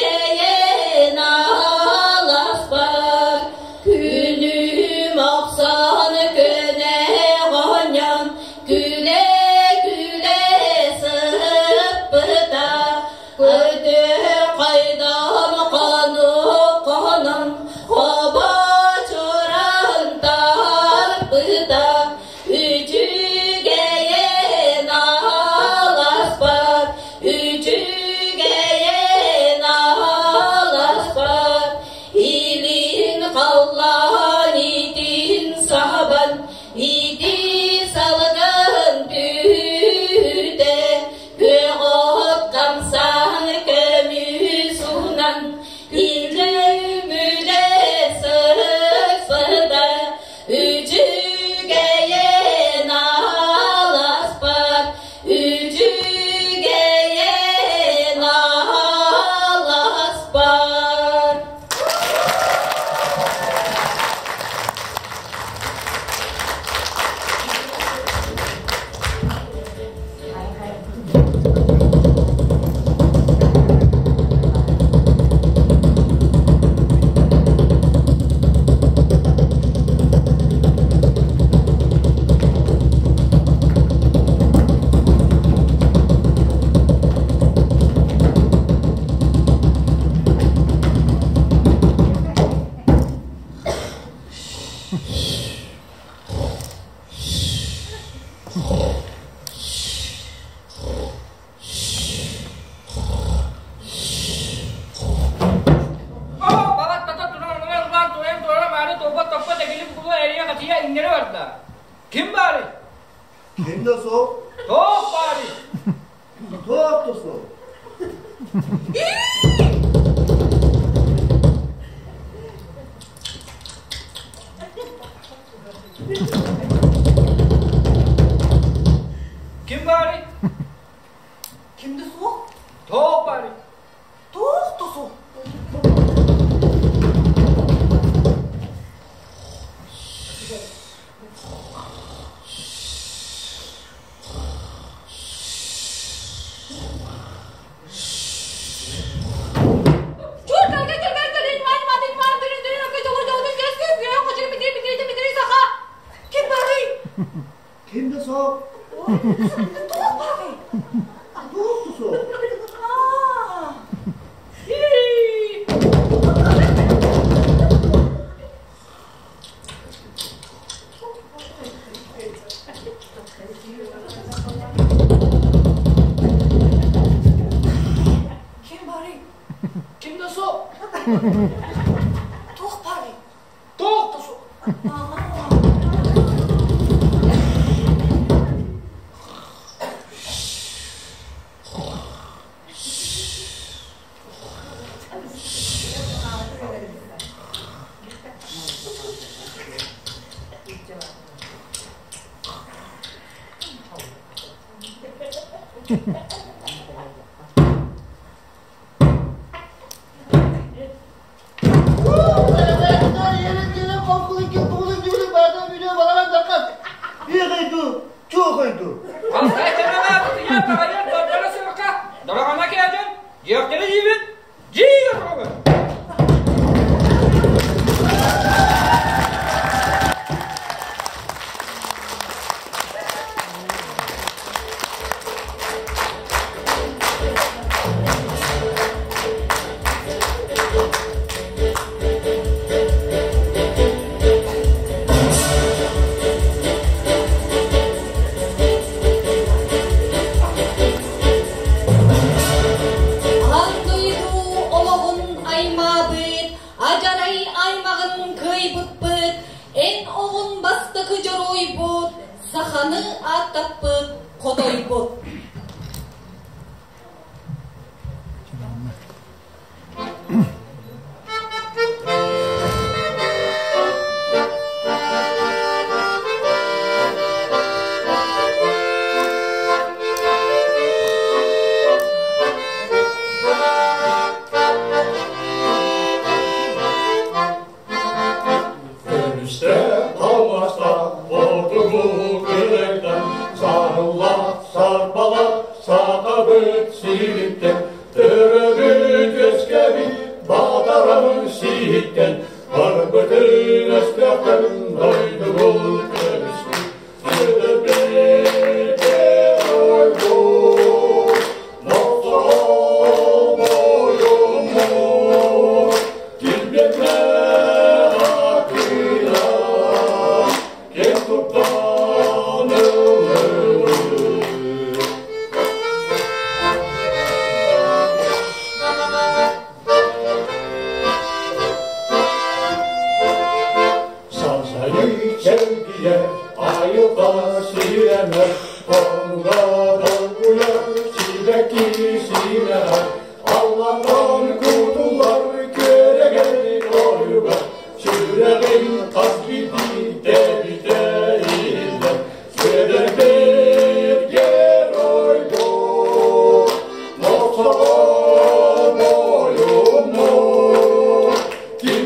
аласпар, күнүм охсон көнө оонньоон, күлэ-күлэ сыппыта, көтө Хайдан хонук-хонон хобочуран тарпыта, үчүгэйин аласпат, үчүгэйин аласпат, илин халлаан итин сабан, ити салгын түһүтэ, күөх от хамсаан көмүс уунан, күлүмүлэ сыпсыта, үчүгэйин аласпат, үчүгэйин аласпат. Оо, балат тата туран ылан ылан туйан туора маары туолбат топпот эгили бугула эрийэ хатыйа иҥнэри барда. Ким баарый? Ким да суох. Туох баарый? Туох да суох. Ким баарый? Ким да суох. Туох баарый? Туох да суох. Ким баарый? Ким да суох. Туох баарый? Туох да суох. Аа. Ии! Ким баарый? Ким да суох. Туох баарый? Туох да суох. Аа. Алтай чаралаабыт ыйа таҕайар дордоро сырыкка дороҕоно кээдьэн дьиэхтэри дьиибит дьиигэ туругун. Аан дойду олоҕун аймаабыт, адьарай аймаҕын кыайбыппыт, эн оҕун бастакы дьоруойбут, саханы ааттаппыт хотойбут. Dönüşte kalmazsa ordumu yürekten Sarıla sarmala sakabıt siritten Töröbüt öskebit batarım sihitten Barbıtın östökten doyduğu görüştü Ödebete oydu Nokta boyu.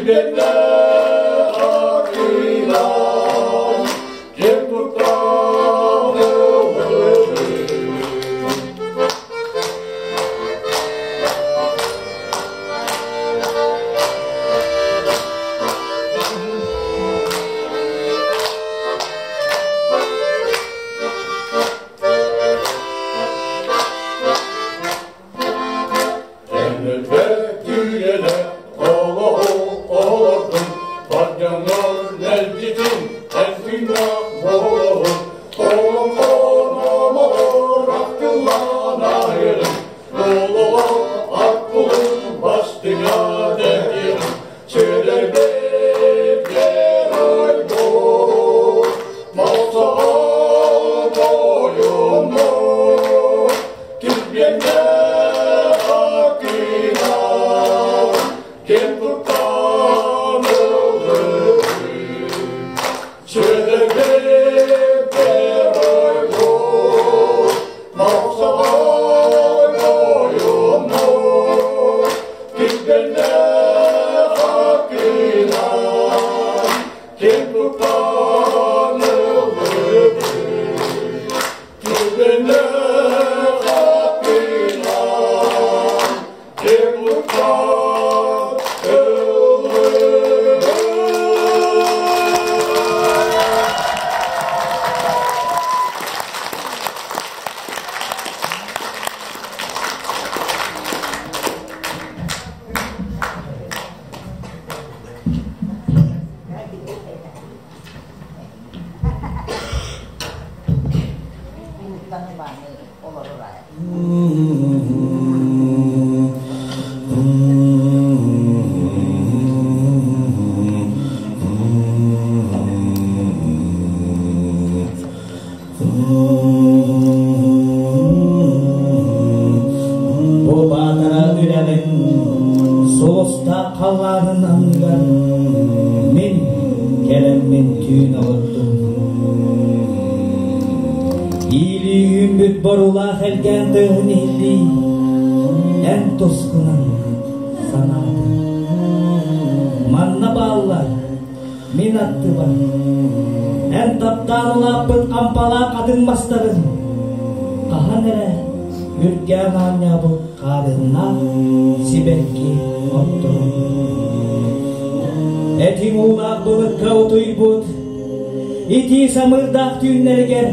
Килбиэннээх акыынан киэн туттан ыллыыбын. Өлбөт үйэлэ олоҕу олордум, бар дьоҥҥор мэлдьитин эн тыыннаах буолуоҕун. Олоҥхоно ахтыллан айылын, олоҕо ат кулун бастыҥа дэһиэҕин. Сүдэрбит геройбут, мохсоҕол тойоммут, Килбиэннээх акыынан киэн туттан ыллыыбыт. Сүдэрбит геройбут, мохсоҕол тойоммут, Килбиэннээх акыынан киэн туттан ыллыыбыт. Килбиэннээх акыынан киэн туттан ыллыыбыт. Бу баатара үрэҕин сулустаах халлаанын анныгар мин кэлэммин түүн олордум. Иилии үүммүт боруулаах элгээн тыаһын иһиллии эн тускунан санаатым. Манна бааллар мин аттыбар эн таптаан улааппыт хампалаах хатыҥ мастарын хаһан эрэ үргээн оонньообут хаарыаннаах сибэкки отторун. Этиҥ уулаах былыкка утуйбут итии самыырдаах түүннэригэр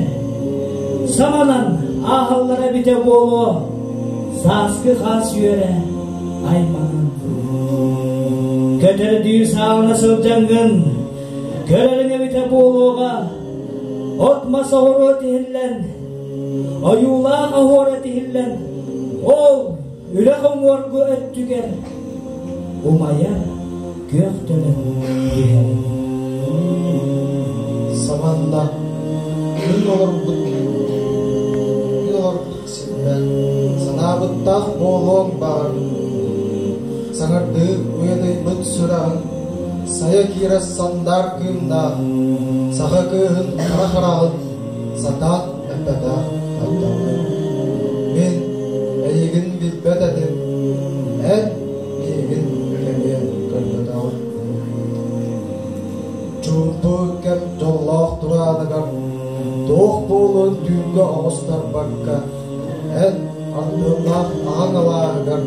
саманан ааһаллара эбитэ буолуо сааскы хаас үөрэ айманан. Көтөрдүү саалана сылдьаҥҥын көрөрүҥ эбитэ буолуоҕа от-мас оҕуруо тиһиллэн ойуулаах оһуора тиһиллэн ол үрэх уҥуоргу өттүгэр умайар күөх төлөн түһэр. Саманна мин олорбут мин олорбут сирбэр санаабыттаах буолуоҥ баар саҥардыы уйадыйбыт сүрэҕиҥ сайа киирэ сандаар кыымнаах саха кыыһын хара хараҕын сатаан эппэтэх тапталгын. Мин эйигин билбэт этим, эн миигин эмиэ көрбөтөҕүҥ. Чуумпу кэм дьоллоох турааныгар туох буолуон түүҥҥэ оҕустарбакка, эн ардыылаах аҕаҥ алааһыгар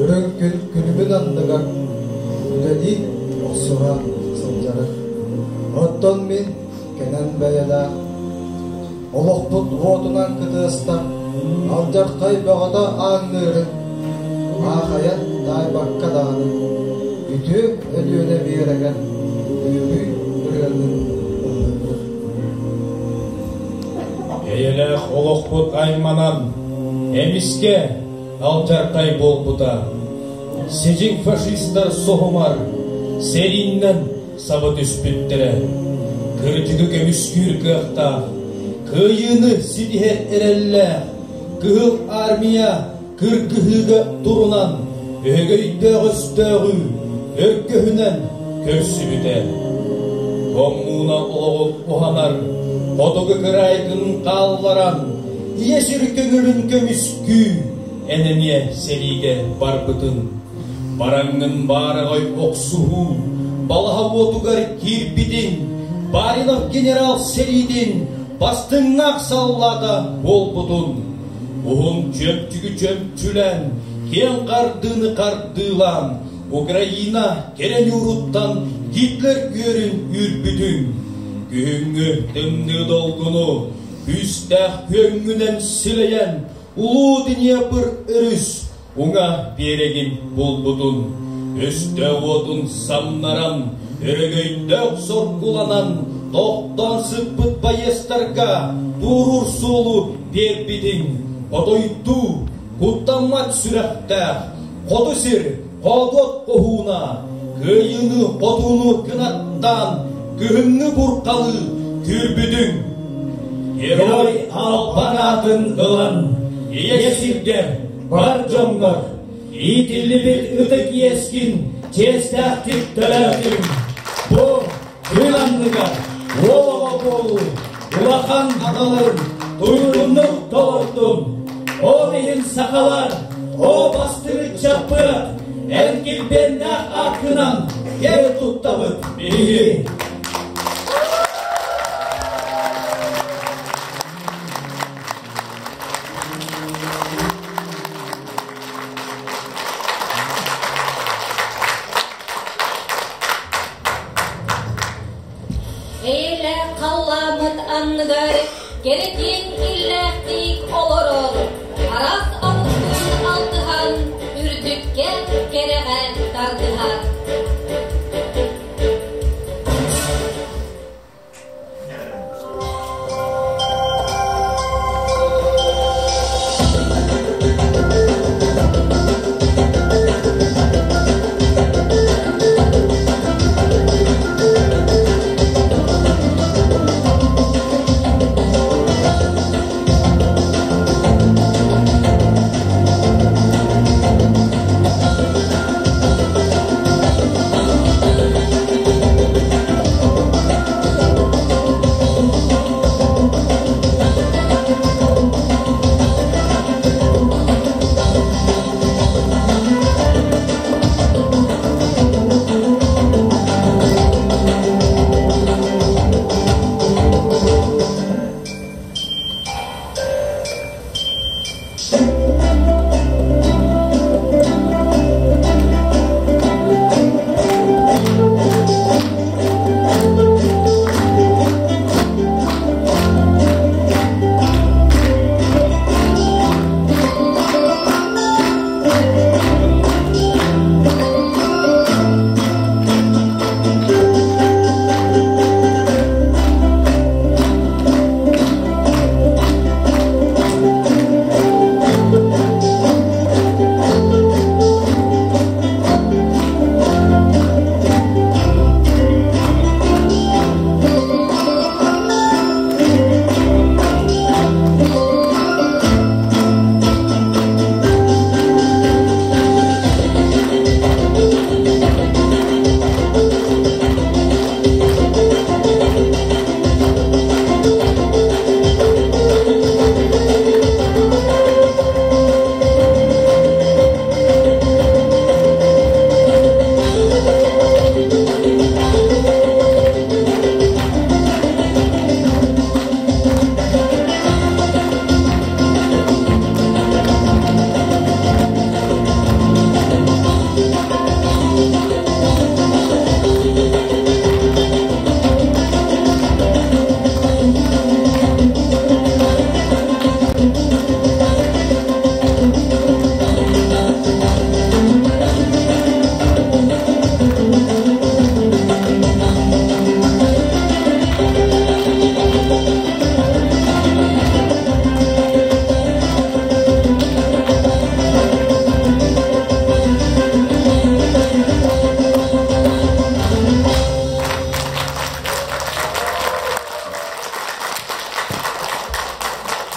үрүҥ күн күлүмүн анныгар үлэлии охсуһа сылдьарыҥ. Оттон мин кэнэн бэйэлээх олохпут уотунан кытыастар алдьархай бөҕөтө ааҥныырын аахайан таайбакка даҕаны үтүө Өлүөнэ биэрэгэр үөрүү ырыатын ыллыыбыт. Эйэлээх олохпут айманан, эмискэ алдьархай буолбута. Сидьиҥ фашистар соһумар сэрииннэн саба түспүттэрэ. Кырдьыгы көмүскүүр кыахтаах, кыайыыны ситиһэр эрэллээх Кыһыл Армия кыргыһыыга турунан өһөгөйдөөх өстөөҕү өргөһүнэн көрсүбүтэ. Коммуна олоҕу уһанар, хотугу кыраайгын хаалларан, ийэ сир көҥүлүн көмүскүү эн эмиэ сэриигэ барбытын. Бараҥҥын баараҕай охсуһуу балаһа уотугар киирбитиҥ, Баринов генерал сэриитин бастыҥнаах саллаата буолбутун, уһун чөмчүгү чөмчүлээн, киэҥ хардыыны хардыылаан, Украина кэрэ ньууруттан Гитлер үөрүн үүрбүтүҥ, күһүҥҥү тымныы долгуну күүстээх күөҥҥүнэн силэйэн, Улуу Днепр өрүс уҥа биэрэгин булбутун, өстөөх уотун самнаран, өрөгөйдөөх соргуланан, тохтоон сыппыт байыастарга туоруур суолу биэрбитиҥ, хотойдуу, куттаммат сүрэхтээх, хоту сир хоодуот хоһууна, кыайыыны-хотууну кынаттаан, күһүҥҥү буркалыы күүрбүтүҥ. Герой албан аатын ылан, ийэ сиргэ бар дьоҥҥор иитиллибит ытык иэскин чиэстээхтик төлөөтүҥ. Бу күн анныгар уол оҕо буолуу улахан аналын туйгуннук толордуҥ. Ол иһин сахалар, оо бастыҥ ыччаппыт, эн килбиэннээх ааккынан кэр туттабыт биһиги. Эйэлээх халлааммыт анныгар кэрэтиэн иллээхтик олорор, араас омуктуун алтыһан, үрдүккэ, кэрэҕэ тардыһар.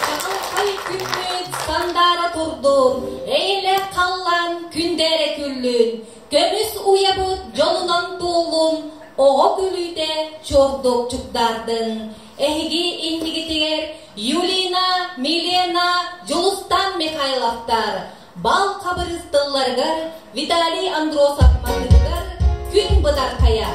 Чаҕылхай күммүт сандаара турдун, эйэлээх халлаан күндээрэ күллүн, көмүс уйабыт дьолунан туоллун, оҕо күлүүтэ чуордук чугдаардын. Эһиги иннигитигэр Юлина, Милена, Дьулустан Михайловтар, Бал Хабырыыс тылларыгар, Виталий Андросов матыыбыгар Күн бытархайа.